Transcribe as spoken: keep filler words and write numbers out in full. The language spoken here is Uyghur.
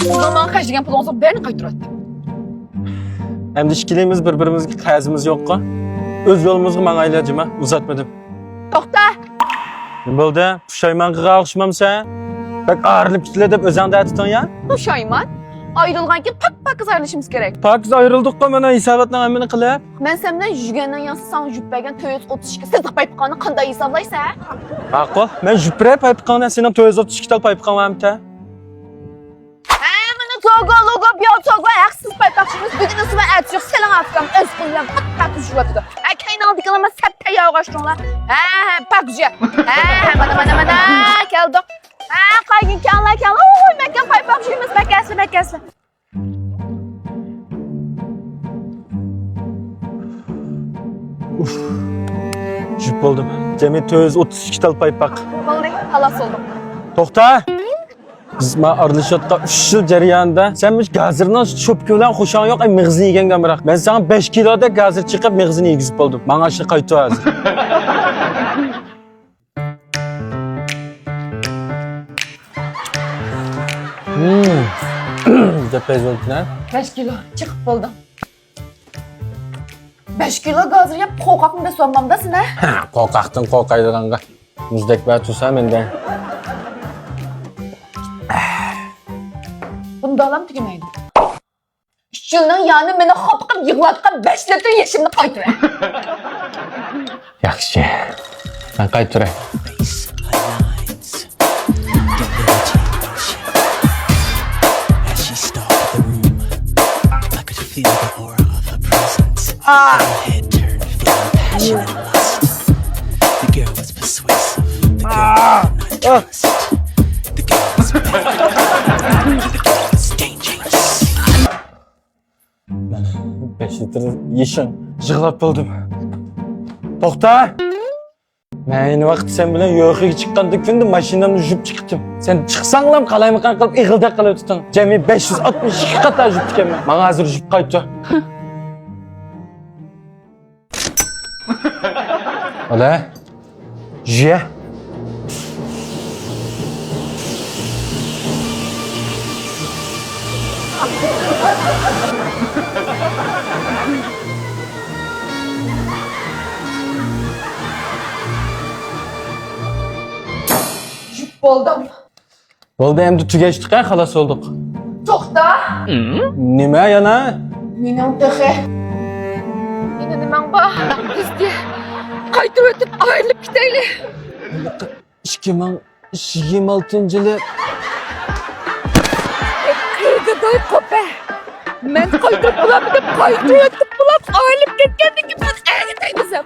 سىزنىڭ ماڭا خەجلىگەن پۇلىڭىزنىڭ بەرىنى قايتۇرۇۋەتتىم. ئەمدى ئىككىلىمىز بىر-بىرىمىزگە قەرزىمىز يوققۇ. ئۆز يولىمىزغا ماڭايلى، جىما. ئۇزاتمىدىم. توختا! نېمە بولدى؟ پۇشايمان قىلغان ئوخشىمامسەن؟ بەك ئايرىلىپ كېتىلى دەپ ئۆزۈڭ دەتتىڭ يا؟ پۇشايمان؟ ئايرىلغاندىن كېيىن پاك-پاكىز ئايرىلىشىمىز كېرەك. پاكىز ئايرىلدۇققۇ، مانا ھېساباتنىڭ ھەممىنى قىلىپ. مەن سەن بىلەن يۈرگەندىن ياڭزا ساڭا يۈپ بەرگەن تۆت يۈز ئوتتۇز ئىككى سېتىق پايپىقىڭنى قانداق ھېسابلايسەن؟ ماقۇل، مەن يۈپ بېرەي پايپىقىڭنى، سېنىڭ تۆت يۈز ئوتتۇز ئىككى تال پايپىقىڭ بارمىكەن؟ ھە، مانا توگو، لوگو، بياۋ توگو، ھەقسىز پايپاقچىمىز، بۈگۈن ئىسمى ئەتىسى يوق، سېلىڭ ئاپكام، ئۆز قولى بىلەن پاك پاك يۇيۇۋاتىدۇ. ھە، كەينىڭدىكىلەر مانا سەت تەييار ئوغاشتۇڭلار. ھە، ھە، پاك يۇيە. ھە، ھە، مانا، مانا، مانا، كەلدۇق. ھە، قايگىن كەڭلار، كەڭلار. ئوي، مەككە پايپاق يۇيىمىز، مەككەسلى، مەككەسلى. ئۇف. يۈپ بولدۇم. جەمئىي تۆت يۈز ئوتتۇز ئىككى تال پايپاق. بولدى، خالاس بولدۇق. توختا! بىز مانا ئارىلىشىۋاتقان ئۈچ يىل جەريانىدا سەن مۇشۇ گازىرنىڭ شوپكا بىلەن خۇشاڭ يوق، ئەي، مېغىزىنى يېگەنگە ئامراق. مەن ساڭا بەش كىلودەك گازىر چېقىپ مېغىزىنى يېگۈزۈپ بولدۇم. ماڭا ئاشۇنى قايتۇر ھازىر. ھىم. دەپ بەزىۋەتتىڭ ھە؟ بەش كىلو چېقىپ بولدۇم. بەش كىلو گازىر يەپ قورقاقنى بېسىۋالمامدا سېنى؟ ھە، قورقاقتىن قورقايدىغانغا مۇزدەك بار تۇرسا مەندە. بۇنداقلام تۈگىمەيدۇ. ئۈچ يىلنىڭ يانى مېنى خاپا قىلىپ يىغلاتقان بەش لىتىر يېشىمنى قايتۇرە. ياخشى. مەن قايتۇرە. As she stalked the room, I could feel the aura of her presence. Her head turned, feeling passion and lust. The girl was persuasive. The girl was not trust. The girl was bad. The girl was dangerous. مانا بەش لىتىر يېشىڭ يىغلاپ بولدۇم. توختا! مەن ئەينى ۋاقىتتا سەن بىلەن يوخىغا چىققاندىكى كۈندە ماشىنامنى يۇيۇپ چىقىپتىم. سەن چىقساڭلام قالايمىقان قىلىپ ئېغىلدەك قىلىۋېتىپتىڭ. جەمئىي بەش يۈز ئاتمىش ئىككى قاتار يۇيۇپتىكەنمەن. ماڭا ھازىر يۇيۇپ قايتتۇر. ئالە. ژە. يۈيۈپ بولدۇم. بولدى، ئەمدى تۈگەشتۇق ھە، خالاس بولدۇق. توختا! نېمە يەنە؟ مېنىڭ تېخى. يەنە نېمەڭ بار؟ تېزدە قايتۇرۇۋېتىپ ئايرىلىپ كېتەيلى. ئىككى مىڭ يىگىرمە ئالتىنچى يىلى. قىلدى داي قوپە. مەن قايتۇرۇپ بولامدۇ دەپ قايتۇرۇۋېتىپ بولۇپ ئايرىلىپ كەتكەندىن كېيىن مەن ئەگىتەي دېسەم.